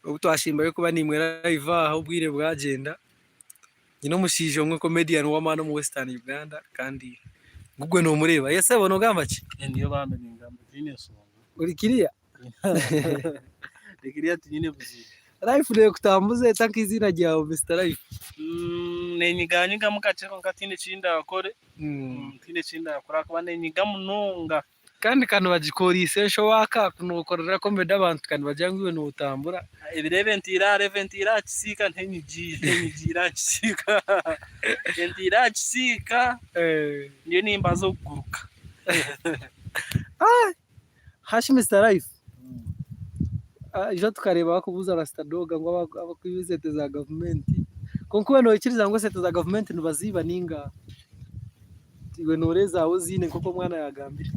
Obu twashembayo kuba naimwe live aha obwire bwagyenda, nyine omushaija omwe comedian w'amaani omu Western Uganda kandi ngugwe nomureeba. Ye sebo nogamba ki? Ndiyo bambi ningamba tihaine nshonga. Ori kiriya? Ndi kiriya tinyine buzibu. Life nekutambuza eta nk'eiziina ryawe Mister Life? Nenyiganyigamu kakye kwonka tihaine eki ndakore, tihaine eki ndakore ahakuba nenyiga munonga. Kandi ka nibagikoriisa enshowa ka ku nookorera comedy abantu ka nibagira ngu iwe nootambura. Ebiro ebi entaire aha level entaire aha kisiika ntenyigiire ntenyigiire aha kisiika entaire aha kisiika ndiyo nimbaza okuguruka. Hashi Mister Life, ijo tukareeba bakubuuza Rasta Dog ngu abakwiba esente za gavumenti, kwonka iwe noikiriza ngu esente za gavumenti nibaziiba ninga? Iwe noreeba ezaawe oziine nk'oku omwana yagambire.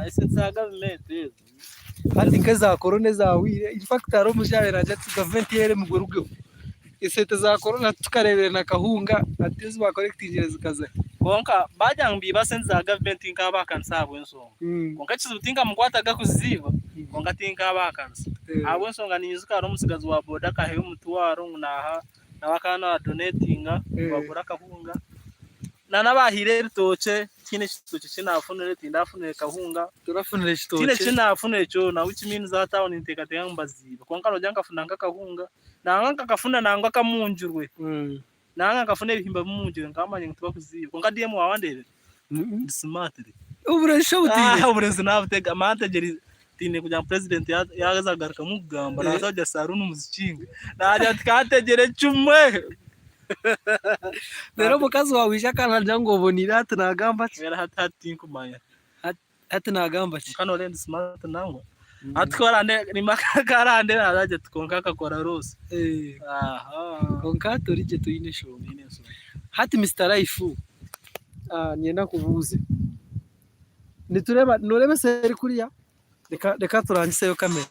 Esente za gavumenti ezo. Hati nk'eza korona ezahwire, in fact hariho omushaija yaabaire naagira ati gavumenti yeremigwe erugeho. Esente za korona titukareebire na kahunga hati ezi baakorekitingire zikazahi? Kwonka baagira ngu nibiiba sente za gavumenti tinkabahakanisa ahabw'enshonga. Kwonka ekizibu tinkamukwataga kuziiba kwonka tinkabahakanisa. Ahabw'enshonga ninyijuka hariho omutsigazi wa boda akaheyo omutwaro ngu naaha nawe akaba naadonetinga ngu agure akahunga. Na n'abaahaire ebitookye, tihaine kitookye ki naafunire, tindafunire kahunga, Torafunire tihaine kitookye? ki naafunire kyona which means hati aho ninteekateeka ngu mbaziibe. Kwonka noogira nkafuna nk'akahunga, nangwa nkakafuna nangwa kamungirwe, nangwa nkafuna ebihimba bimungirwe nkamanya ngu tibakuziiba. Kwonka DM waawe wandeebire? Ndi smart. Obureezi shi obutaine? Obureezi naabutega, manya ntegyereize Tiine kugira ngu purezidenti yaaza kugarukamu kugamba naaza kugira saruuni muzikinge. Naagira ati kantegyere kimwe. Reero omukazi waawe aija akaragira ngu oboneire hati naagamba ki? Mbwenu hati hati tinkumanya. Hati naagamba ki? Kwonka nooreeba ndi smart nangwa. Hati ku arande ku arandeebe naaza kugira ati kwonka akakora loss. Kwonka hati ori gye toine nshonga. Hati Mister Life, niinyenda nkubuuze. Nitureeba nooreeba eseeri kuriya? Reka reka turangiseyo kamera.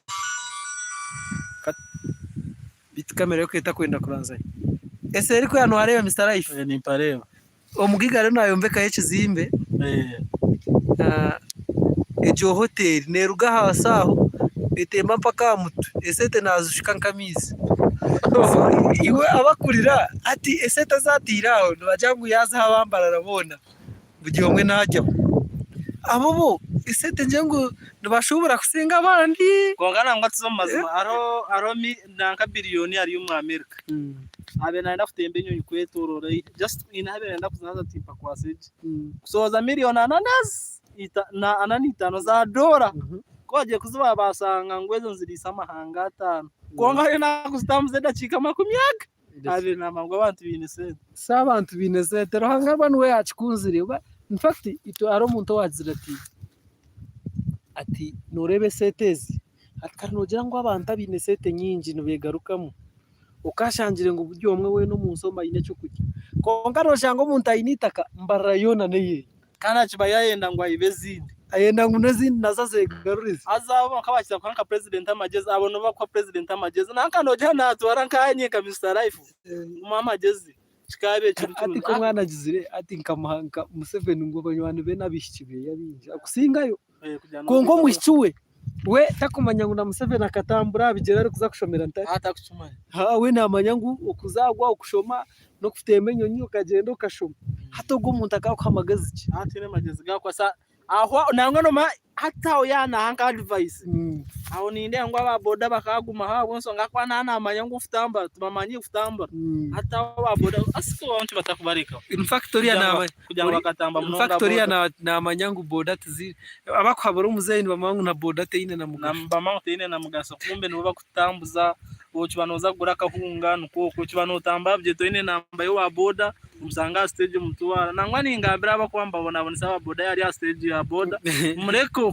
Beitu kamera yo etakwenda kuranzayo. Eseeri kuriya noohareeba Mister Life? Eh, nimpareeba. Omugaiga ariyo naayombekayo ekizimbe. Eh. Egyo hoteeri neeruga ahansi aho etemba mpaka aha mutwe, esente naazishuka nk'amaizi. Iwe abakurira hati esente ezi ataire aho nibagira ngu yaaziha abambarara boona. Buri omwe naaryaho. Abo bo esente ngira ngu nibashuubura kusinga abandi. Kwonka nangwa tuze omu mazima hariho hariho mi nanka biriyoni ari omu America abaire nayenda kutemba enyonyi kwetorora just haine ahu abaire nayenda kuza haza ati mpakwase gye kushohoza miriyoni ana nezi ita na ana n'itano za doora ku bagiye kuzibaha bashanga ngu ezo niziriisa amahanga atano kwonka ariyo nakuzitambuza edakiika makumi aga. Abe namba ngu abantu baine sente. Si abantu baine sente, Ruhanga aba niwe yakikunzire. In fact itwe hariho omuntu owagizire ati, ati noreeba esente ezi, ati kare nogira ngu abantu abaine esente nyingi nibegarukamu, okashangire ngu buri omwe weena omunsi omu aine ekyokurya. Kwonka noshanga omuntu aine eitaka mbarara yoona neyeye. Kandi akiba yayenda ngu aibe ezindi. Ayenda ngu n'ezindi nazo azegarurize. Haza abo nka bakiza kuha nka president amagyezi abo nibo bakuha president amagyezi nanka nogira natwara nkanye nka Mister Life kumuha amagyezi kikaaba ekiri Hati kirungi. nk'omwana agizire ati nkamuha nka Museveni ngu banywani be n'abaishiki beye abaingi akusingayo. Kwonka omwishiki we, we takumanya ngu na Museveni akatambura aha bigyere arikuza kushomera Ntare. We naamanya ngu okuzaarwa, okushoma n'okutemba enyonyi okagyenda okashoma. Hati ogwo omuntu akaakuha magezi ki? Aho nangwa noomanya hati aho yaaba naaha nka advice, aho nindeeba ngu aba boda bakaagumaho ahabw'enshonga ahakuba naaba naamanya ngu okutambura tibamanyire kutambura. Hati aho aba boda asika ahabw'enki batakubarekaho? In fact oriya naaba Kugira ngu bakatamba in munonga fact oriya boda. naamanya ngu boda tizi abakuhabura omuzeeyi nibamanya ngu na boda teine na mugasho. Nibamanya ngu teine na mugasho kumbe nibo bakutambuza, okiba nooza kugura akahunga nikwo okwo, okiba nootambura bugye toine namba y'owa boda omushanga aha siteegi omutwara. Nangwa ningambira abakuba nibabonabonesa aba boda yaaba ari aha siteegi ya boda mureke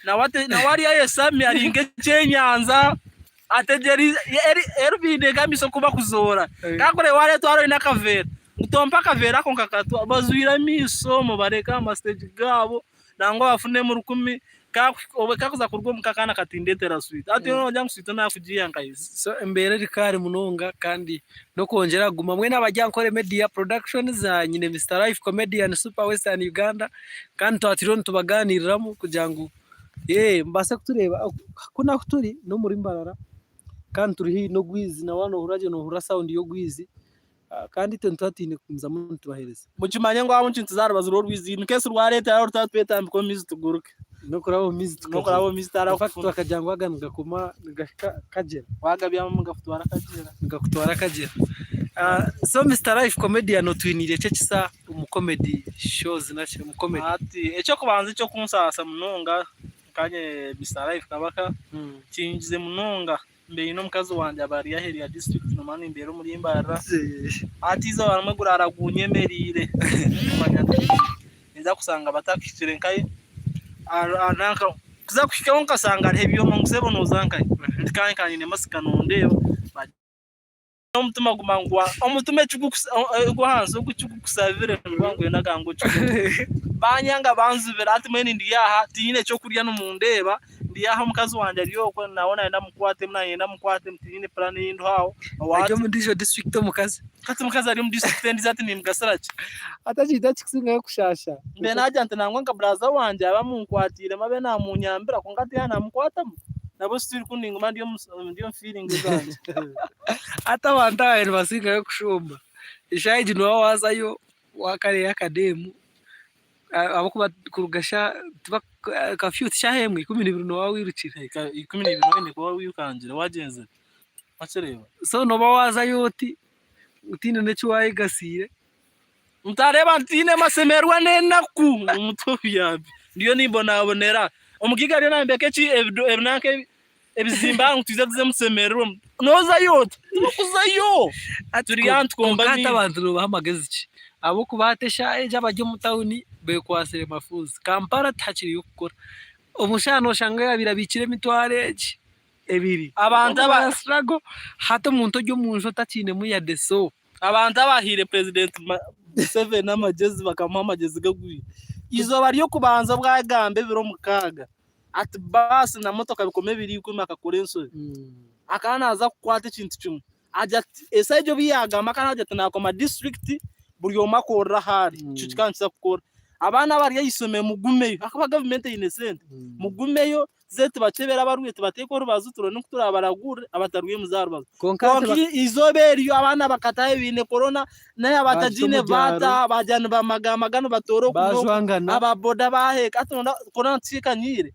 nawe nawe ari ayeshami ari nk'ekyenyanja ategyereize eribaine nk'amaisho ku bakuzoora. Ka kureeba wareetwara oine akaveera ngu tompa akaveera ako nkakatwara, bajwire amaisho mubareke aha masiteegi gaabo nangwa bafunemu rukumi kakuza kuruga omuka akaana kati ndeetera switi. Hati iwe noogira ngu switi naakugiiha nkahi? So embeera eri kaari munonga kandi n'okwongyera kuguma. Mbwenu abaryankore Media Productions, nyine Mister Life Comedian Super Western Uganda kandi twaba turiyo nitubaganiriramu kugira ngu mubaase kutureeba. Kunu ahu turi n'omuri Mbarara. Kandi turi haihi n'orwizi na waaba noohurira gye noohurira sound y'orwizi kandi itwe nituba twine kugumizamu nitubaheereza. Mukimanye ngu ahabw'enki nituza aha rubaju rw'orwizi in case rwareetera rutari twetambika omu maizi tuguruke. N'okuraba omu maizi tukagyenda. N'okuraba omu maizi In fact bakagira ngu aga nigakoma nigahika Kagyera. Wagabyamamu nigakutwara Kagyera. Nigakutwara Kagyera. So Mister Life Comedian otwiniire ki ekisa omu comedy shows naki omu comedy? Hati eky'okubanza eky'okunsaasa munonga Kanye Mister Life Kabaka kingize munonga mbaire n'omukazi wangye aba ari aheeru ya district nomanya nimbeera omuri Mbarara hati eizooba rimwe guraara gunyemereire kumanya nti ninza kushanga batakuhikire nkahi nanka kuza kuhikaho nkashanga hariho ebyoma ngu sebo noza nkahi nti kare nkaba nyine masika nondeeba. Omutima guma ngwa omutima ogw'ahansi ogu ekigukusabire niguba nigwenda ngu okikore. Banyanga banzibira hati mbwenu ndi aha tinyine ky'okurya nimundeeba ndi aha omukazi wangye ari okwe nawe nayenda mukwatemu nanye nayenda mukwatemu tinyine puraani ei ndiho aho. Ari omu ndiijo disiturikiti omukazi? Hati omukazi ari omu disiturikiti endiijo hati nimugasira ki? Hati ekintu ekikusingayo kushaasha. Mbwenu naagira nti nangwa nka buraza wangye abe amunkwatiiremu abe naamunyambira kwonka hati yaaba naamukwatamu nabwo still ku ninguma ndi omu feeling zangye. Hati abantu aba nibasingayo kushumba. Eshaaha egi nooba waazayo waakareeba akadeemu ahabw'okuba kuruga shaaha kafyu ti shaaha emwe, 12 nooba wairukire. 12 nooba oine kuba wairukangire waagyenzire wakireeba. So nooba waazayo oti otaine n'eki waayegasiire. Ntareeba ntiine mashemererwa n'enaku omutwe obyami ndiyo nimbonabonera. Omugaiga ariyo nayombeka eki ebinanka ebizimbe aha ngu twije tuze mushemererwe. Nozayo ota? Tibarikuzayo. Turi aha nitukomba Kwonka hati amaizi. abantu noobaha amagezi ki? Ahabw'okuba hati eshaaha egi abari omu tawuni beekwatsire mafuuzi. Kampala tihakiriyo kukora. Omushana nooshanga yaabaire abiikire emitwaro egi ebiri. Abantu aba. Bara struggle. Hati omuntu ori omu nju otakiinemu yade so. Abantu abahaire Purezidenti Museveni amagyezi bakamuha amagyezi gagwire. Eizooba ry'okubanza obu agamba ebiro mukaaga ati baasi na motoka bikoma ebiro ikumi akakora enshobi. Akaba naaza kukwata ekintu kimwe agira ati eshaaha egyo obu yaagamba akaba naagira ati naakoma disiturikiti buri omwe akorere ahu ari. Ekyo kikaba nikiza kukora. Abaana abari aha ishomero mugumeyo ahakuba gavumenti eine esente mugumeyo Tuze tubakyebere abarwaire tubateeke orubazu turore oku turabaragurire abatarwaire muze aha rubazu. Kwonka hati Kwonka eizooba eryo abaana bakataaha baine korona nahi abatagiine Baagita omu byaro. baataaha baagira nibamagamaga nibatoora oku n'oku Baajwangana. aba boda baaheeka hati noona korona tikikanyiire.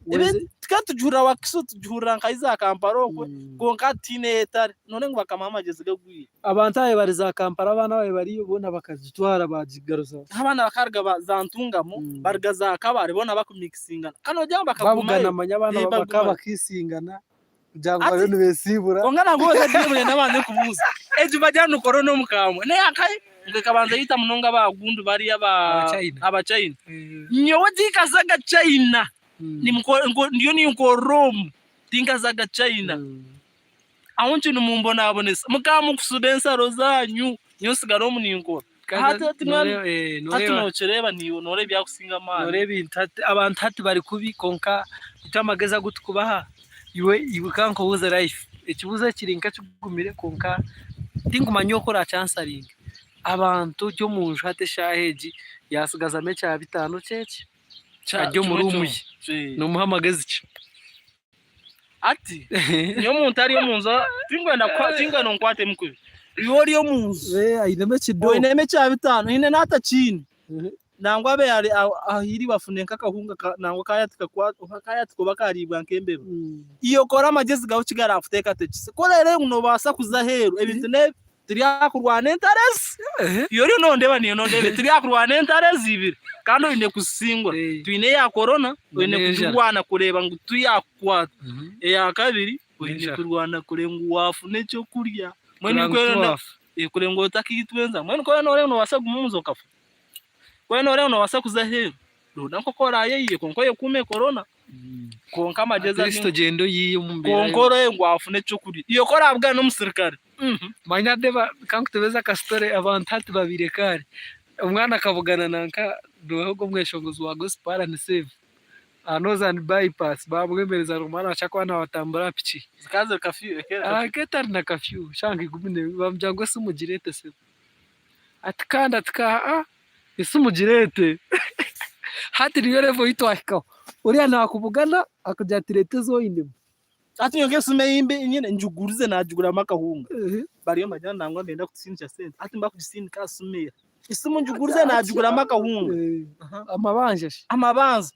Weze- Tukaba tugihurira Wakiso tugihurira nka za Kampala okwe kwonka hati tihaine ahu etari none ngu bakamuha amagyezi gagwire. Abantu ababaire bari za Kampala abaana ababaire bariyo boona bakagitwara bagigaruza. Abaana bakaruga ba za Ntungamo baruga za Kabale boona bakumikisingana kandi nogira ngu bakagumayo. Babugana manya abaana Eh, bakaba bagumayo. bakisingana kugira ngu Hati babe nibesiibura. kwonka nangwa ozagiire buri nabanze kubuuza egi bagira ngu ni korona omukambwe neyakahi ngu ekabanza yaita munonga abagundi bariya aba Abachina. Abachina. Nyowe tinkazaga China ndiyo ninkorera omu tinkazaga China. Aho nkyo nimumbonabonesa, mukaba mukusuba ensaro zanyu, nyowe nsigara omu ninkora. Kandi Hati hati mwami, noreeba eh, hati noreeba nokireeba niiwe noreeba ebyakusinga amaani. noreeba ebintu hati abantu hati bari kubi kwonka itwe amagezi agu tukubaha iwe iwe ka nkubuuze life ekibuuzo eki kiri nk'ekigumire kwonka tinkumanya oku orakyansaringe. Abantu ori omunju hati eshaaha egi yaatsigazamu ekya bitaano kyeki ari omu Kimwe ruumu ye, kyonka. noomuha amagezi ki? Ati nyowe omuntu ari omu nju tinkwenda kuha tinkwenda onkwatemu kubi. Iwe ori omu nju Eh, ainemu ekido. oinemu ekya bitaano haine n'atakiine nangwa abe ari ahiiriwe afune nk'akahunga ka- nangwa kaayatika kaayatika oba kaariibwa nk'embeba. Iwe kora amagyezi gaawe eki garaakuteekateekyise. Ku orareebe ngu noobaasa kuza aheeru ebintu n'ebi Turi aha kurwana entaro ezi. Iwe oriyo nondeeba naiwe nondeeba turi aha kurwana entaro ezi ibiri kandi oine kuzisingura. Twine eya korona oine kugirwana kureeba ngu tiyakukwata. Eya kabiri oine kurwana kureeba ngu waafuna ekyokurya. Mbwenu kureeba ngu otakaitwa enjara. Mbwenu ku oraabe nooreeba noobaasa kuguma omu nju okafa? Ku oraabe nooreeba noobaasa kuza aheeru, ronda nk'oku oraayeyihe kwonka oyekuume korona. Kwonka amagyezi At least agu ogyende oyiye omu mbeera kwonka yoona. orebe ngu waafuna ekyokurya. Iwe ku oraabugane n'omusirikare, Manya Deba kankutebeze akasitore abantu hati babaire kare omwana akabugana nanka nooha ogwo omweshongozi wa gospel Allan Save aha Northern bypass bamwemereza ngu omwana nakira kuba nabatambura aha piki. Zikaba ziri kafyu ekaba eri kafyu. Ekaba etari na kafyu shaaha nka ikumi n'emwe bamugira ngu esimu gireete sebo ati kandi ati aa esimu gireete hati niyo level ei twahikaho oriya nakubugana akugira ati reeta ezi oinemu. Hati nyowe nk'esimu ei mbe nyine ngigurize naagiguramu akahunga. Bariyo nibagira ngu nangwa nibenda kutusindikira sente. Hati nibakugisindika aha simu eha? Esimu ngigurize naagiguramu akahunga. Amabanja shi? Amabanja.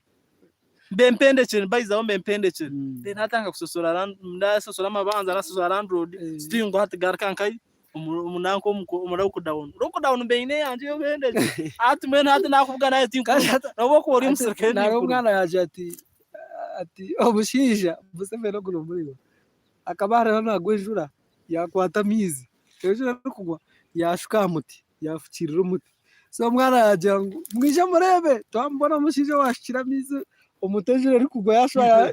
Mbe mpendekire baizaho mbe mpendekire. Then natandika kushashura nashashura amabanja nashashura landlord still ngu hati garuka nkahi omu nanka omu lockdown. Lockdown mbe nyine eyangye ey'obuhendekye. Hati mbwenu hati nakubuga nawe tinkuruga nobu okuba ori omusirikare Nari tinkuruga. omwana yaagira ati ati omushaija Museveni ogu nomureeba akaba hariho nagwa enjura yakwata amaizi enjura erikugwa yaashuka aha muti yaafukiirira omuti. So omwana yaagira ngu mwije mureebe twamubona omushaija owaashukire amaizi omuti enjura erikugwa yaashuba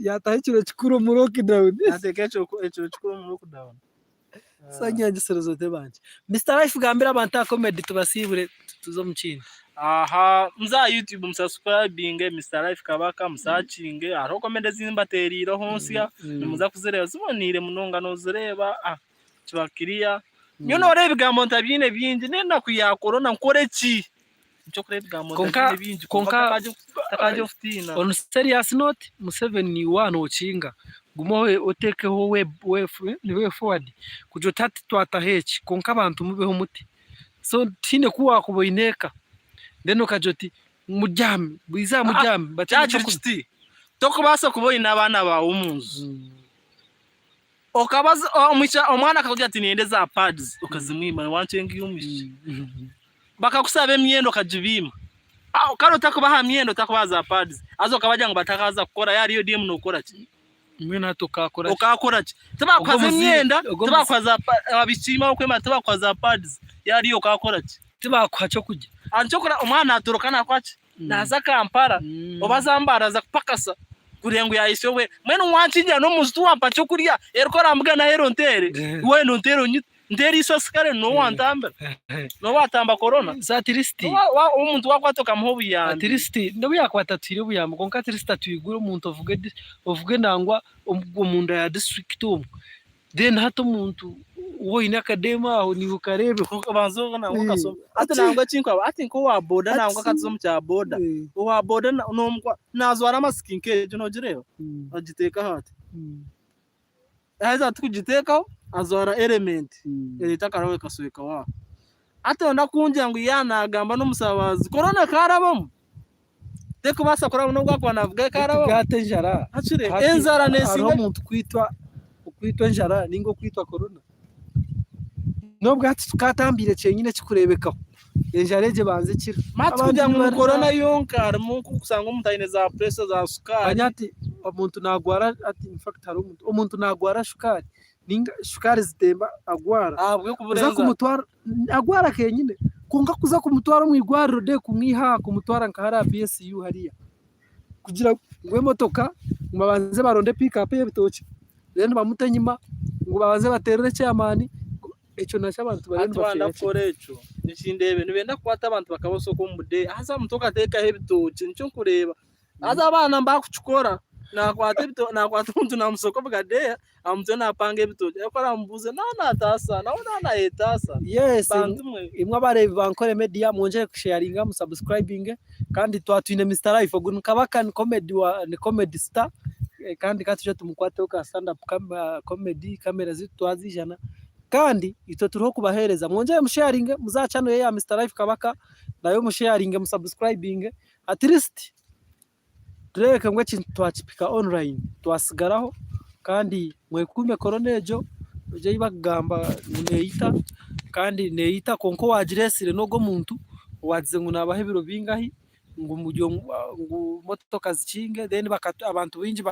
yaataho ekiro kikuru omu lockdown. Yaateeka ekiro kikuru omu lockdown. So nyengyeserize otebangye. Mister Life gambira abantu aha comedy tubasiibure tuze omu kindi. Aha muze aha YouTube musascribinge Mister Life Kabaka musakinge hariho comedy ezindi mbatereireho nsya nimuza kuzireeba ziboneire munonga nozireeba ah kiba clear. Nyowe noreeba ebigambo ntabyine bingi n'enaku ya corona nkore ki? Nikyo orikureeba ebigambo Kwonka ntabyine bingi kwonka kwonka takagira okutiina. On serious note Museveni niiwe waaba nokinga guma otekeho way way forward kugira oti hati twataho eki kwonka abantu mubeho muti so tihaine ku wakuba oine eka then okagira oti mubyame bwiza mubyame Kyaba kiri kiti tokubaasa kuba oine abaana baawe omu nju Okabaza omwishiki omwana akakugira ati niinyenda eza pads okazimwima wankyenga iwe omwishiki. Bakakusaba emyenda okagibiima. Kare otakubaha myenda otakubaha za pads haza okabagira ngu batakaza kukora yaaba ariyo DM nokora ki? Mbwenu hati okaakora ki? Okaakora ki? Ogwo Tibakuha omuzaire emyenda, ogwo tibakuha za abaishiki imwe abakwemara tibakuha za pads yaaba ariyo okaakora ki? Tibakuha kyokurya. Kyokora omwana natoroka nakora ki? Naaza Kampala oba aza Mbale aza kupakasa kureba ngu yaahitsya obwire. Mbwenu wankingira n'omunju tiwampa kyokurya reero ku orambugana aheeru onteere, iwe wayenda onteere onyite. Nteere eisasi kare niiwe wantambira, niiwe waatamba corona. So at least Omuntu waakwata okamuha obuyambi. At least n'obu yaakuba atatuhaire obuyambi kwonka at least atwigure omuntu ovuge ovuge nangwa omunda ya district omwo. Then hati omuntu waaba oine akadeemu aho naiwe okareebe. Obanza nangwa okasoma. Hati nangwa ekinkwaba hati nk'owa boda nangwa ka tuze omu kya boda, owa boda naajwara masiki nk'egyo noogireeba? Agiteekaho ati. Yaheza ati kugiteekaho ajwara element ereeta akarahuri kashwekaho aho. Hati orenda kungira ngu yaaba naagamba n'omushabazi, korona ekarabamu? Terikubaasa kuraba n'obu akuba naavuga ekarabamu. Gaata enjara. Hakire Hati enjara hariho neesinga. omuntu kwitwa okwitwa enjara ninga okwitwa korona. N'obu hati tukatambiire kyenyine ekirikureebekaho, enjara egyo ebanze ekire. Mati Abantu kugira ngu ni nibarira. korona yonka harimu nk'okushanga omuntu aine za puresha za sukaari. Manya hati omuntu naagwara hati infact hariho omuntu, omuntu naagwara shukaari ninga shukaari zitemba agwara. Ahabw'okubura Kuza enjara. kumutwara agwara kenyine kwonka kuza kumutwara omu irwariro de kumwiha aha kumutwara nka hariya aha PSU hariya kugira ngu emotoka ngu babanze baronde pick up ey'ebitookye then bamute enyima ngu babanze baterere chairman ekyo nakyo abantu bariyo Hati waayenda nibafeera ki? kukora ekyo nikindeebe nibenda kukwata abantu bakabasoka omu budeeya haza omuntu okateekaho ebitookye nikyo nkureeba Haza abaana mbakukikora, nakwata ebito nakwata omuntu namusoka omu kadeeya, aha mutwe napanga ebitookye, ku oramubuuze nawe nataasa, nawe naaba nayetaasa. Yes, Bantu mwe. imwe abareebi ba Nkore Media mwongyere kusharinga mu subscribinge kandi twaba twine Mister Life ogu ni Kabaka ni comedy wa ni comedy star kandi ka twije tumukwateho ka stand up comedy camera zaitu twazijana kandi itwe turiho kubaheereza mwongyere musharinge muze aha channel ye ya Mister Life Kabaka nayo musharinge mu subscribinge At least tureebeke ngu ekintu twakipika online twasigaraho kandi mwekuume korona egyo, egyo ei barikugamba ngu neeyita kandi neeyita kwonka owaagireetsire n'ogwo omuntu owaagize ngu naabaha ebiro bingahi ngu ngu motoka zikinge then abantu baingi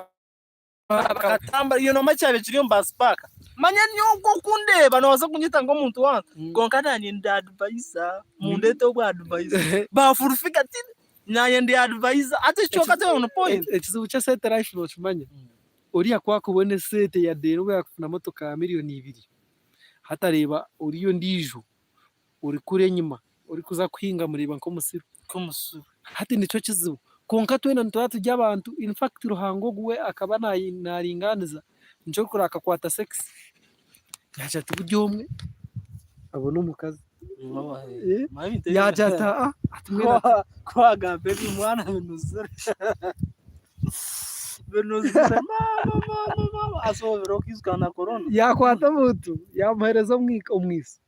Bakatambura iyo noomanya ekyabaire kiri omu bus park. Manya nyowe oku okundeeba noobaasa kunyeta nk'omuntu wange kwonka naanye ndi advisor mundeete obu advisor. Ba full figure ti naanye ndi advisor hati ekicweka kyona on point. Ekizibu ky'esente life nookimanya, oriya ku akubona esente yade nobu yaakufuna motoka ya miriyoni ibiri, hati areeba oriya ondiijo ori kuri enyima orikuza kuhinga amureeba nk'omusiru. Nk'omusiru. Hati nikyo kizibu. Kwonka twena nituba turi abantu, in fact Ruhanga ogu we akaba naringaaniza, nikyo orikureeba akakwata sex yaagira ati buri omwe abone omukazi. Yaagira ati aa ati mbwenu ati. Ku wagamba ebi mwana binuzire. Binozize maama maama maama asoobire okwijuka na corona. Yaakwata omuntu yaamuheereza omwitsyo.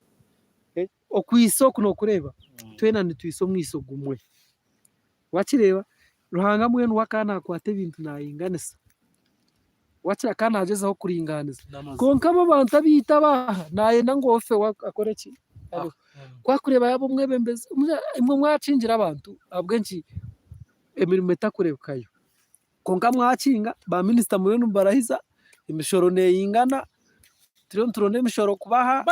Okwitsa oku nookureeba, twena nitwitsa omwitsyo gumwe. Wakireeba? Ruhanga mbwenu we akaba naakwata ebintu naayinganisa. Wakira akaba naagyezaho kuringaaniza. Kwonka abo abantu abaita aba aha, naayenda ngu ofe we akore ki? Abeho. Ku arikureeba yaaba omwebembezi, imwe mwakingira abantu ahabw'enki emirimo etakureebekayo? Kwonka mwakinga, ba minisita muriyo nimubarahiza, emishoro neyingana, turiyo nituronda emishoro kubaha,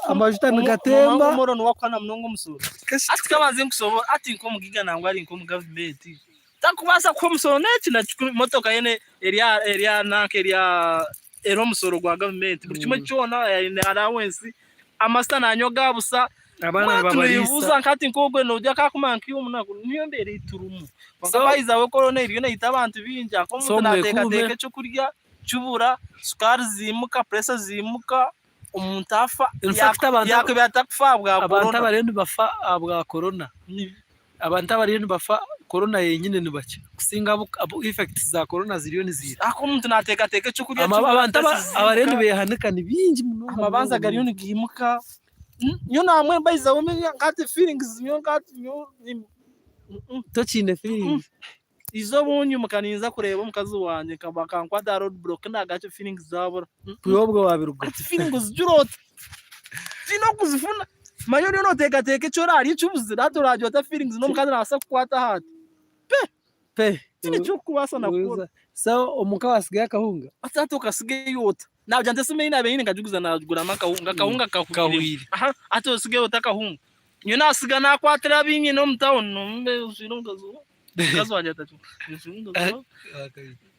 amajuta nigatemba. Omworo niwe akuhana munonga omusoro. Hati kabanze nkusoborore, hati nk'omugiga nangwa ari nk'omu gavumenti, takubaasa kuha omusoro n'eki na kikumi, motoka ye eri aha nanka eri aha eriho omusoro gwa gavumenti, buri kimwe kyona aine allowance, amasita nanywa aga busa, Abaana mbwenu nibabariisa. nibebuuza nka hati nk'ogwe nogira ku akumanya nka iwe omunaku, niyo embeera ei turimu. Kwonka So- by the way korona eriyo neita abantu baingi ahakuba So omuntu nateekateeka mwekuume. ekyokurya kibura, sukaari ziimuka, pureesa ziimuka, omuntu afa, In fact, abantu- yakubaire atakufa ahabwa Abantu korona. abariyo nibafa ahabwa korona, abantu abariyo nibafa korona yenyine ni bakye kusinga abu effects za korona ziriyo niziita. Ahakuba omuntu nateekateeka ekyokurya Ama- kibura, Abantu pureesa abariyo ziimuka, nibeehanika ni baingi munonga amabanza munonga gariyo munonga. nigiimuka. Nyowe namwe mbayizaho nkati feelings nyowe nkati nyowe Tokiine feelings. Izooba obu nyimuka ninza kureeba omukazi wangye bakankwata aha road block nagakye feelings zabura. Iwe obwe wabirugaho. Hati feelings ozigira ota? Tihaine okuzifuna. Manya oriyo noteekateeka eki oraarye ekibuzire hati oragira ota feelings n'omukazi nabaasa kukukwata aha ati pe! Pe. Tihaine eki orikubaasa na kukora. So omuka watsigayo akahunga? Hati hati okasigayo ota? Nagira nti esimu ei naabaire nyine nkagiguza naagiguramu akahunga, akahunga kahwire. Kahwire. Aha, hati osigayo ota akahunga? Nyowe naasiga naakwatira abu nyine omu tawuni nswire omukazi omukazi wangye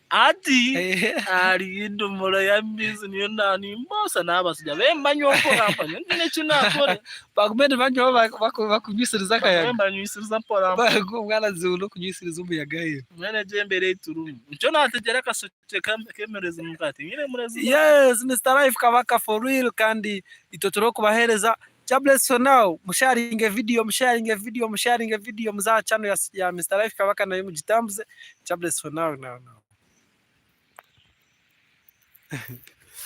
Hati hariyo edomora y'amaizi niyo nimbosa naabasiga bembanywa mpora mpora nyowe tihaine eki naakora. Bagume nibanywaho bakunywisiriza akayaga. Banywisiriza mpora mpora. Omwana azibu n'okunywisiriza omuyaga aheeru. Mbwenu egyo embeera ei turimu. Nikyo naategyera akashokye k'emirezi muka tinyine murezi. Yes Mister Life Kabaka for real kandi itwe turiho kubahereza Jah bless for now musharinge video musharinge video musharinge video muze aha channel ya, ya Mister Life Kabaka nayo mugitambuze Jah bless for now now now.